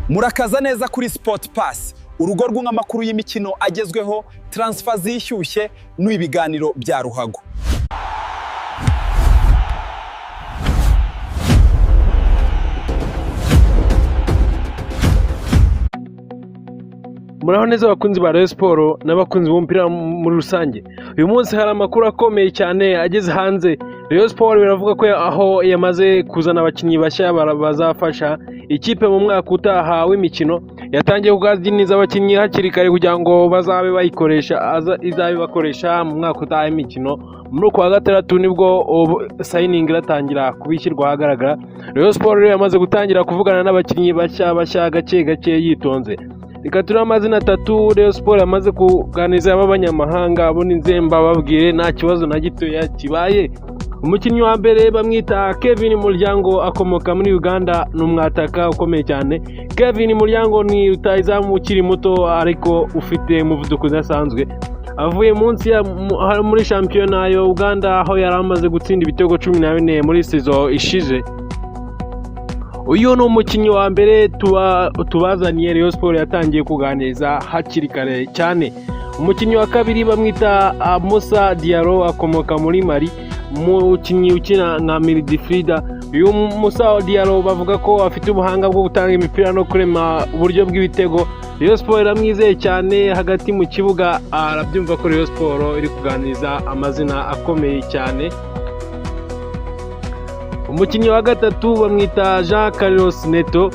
Murakaza neza kuri Sport Pass, urugo rw'amakuru y'imikino agezweho, transfer zishyushye n'ibiganiro bya ruhago. Muraho neza abakunzi ba Rayon Sports n'abakunzi b'umupira muri rusange. Uyu munsi hari amakuru akomeye cyane ageze hanze. Rayon Sports biravuga ko aho yamaze kuzana abakinnyi bashya bazafasha ikipe mu mwaka utaha w'imikino. Yatangiye kuganiriza abakinnyi hakiri kare kugira ngo bazabe bayikoresha, izabe bakoresha mu mwaka utaha w'imikino. Muri uku kwa gatandatu nibwo signing iratangira kubishyirwa ahagaragara. Rayon Sports rero yamaze gutangira kuvugana n'abakinnyi bashya bashya gake gake yitonze. Reka turiho amazina atatu Rayon Sports yamaze kuganiriza b'abanyamahanga, abo ni nzemba babwire nta kibazo na gitoya kibaye. Umukinnyi wa mbere bamwita Kevin Muryango, akomoka muri Uganda, ni umwataka ukomeye cyane. Kevin Muryango ni rutahizamu ukiri muto ariko ufite umuvuduko udasanzwe. Avuye munsi ya muri shampiyona ya Uganda aho yari amaze gutsinda ibitego 14 muri saison ishize. Uyu ni umukinnyi wa mbere tubazaniye Rayon Sports yatangiye kuganiriza hakiri kare cyane. Umukinnyi wa kabiri bamwita Musa Diallo, akomoka muri Mali, umukinnyi ukina nka midfielder. Uyu Musa Diallo bavuga ko afite ubuhanga bwo gutanga imipira no kurema uburyo bw'ibitego. Rayon Sports iramwizeye cyane hagati mu kibuga, arabyumva ko Rayon Sports iri kuganiriza amazina akomeye cyane. Umukinnyi wa gatatu bamwita Jean Carlos Neto,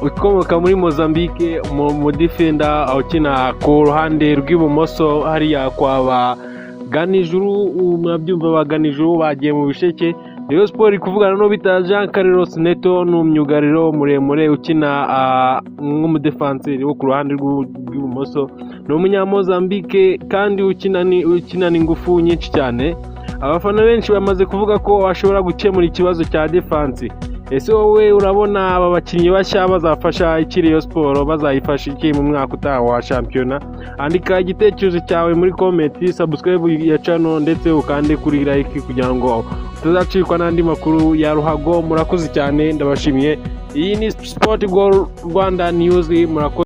ukomoka muri Mozambique, umudefender ukina ku ruhande rw'ibumoso hariya kwa ba Ganijuru. Murabyumva, ba Ganijuru bagiye mu bisheke. Rayon Sports iri kuvugana n'uwo bita Jean Carlos Neto, ni umyugariro muremure ukina nk'umudefanseri wo ku ruhande rw'ibumoso. Ni umunyamozambique kandi ukinana ingufu nyinshi cyane. Abafana benshi bamaze kuvuga ko ashobora gukemura ikibazo cya défense. Ese wowe urabona aba bakinnyi bashya bazafasha iki Rayon Sports, bazayifasha iki mu mwaka utaha wa shampiyona? Andika igitekerezo cyawe muri comment, subscribe ya channel ndetse ukande kuri like kugira ngo utazacikwa n'andi makuru ya ruhago. Murakoze cyane, ndabashimiye. Iyi ni Sport Goal Rwanda News, murakoze.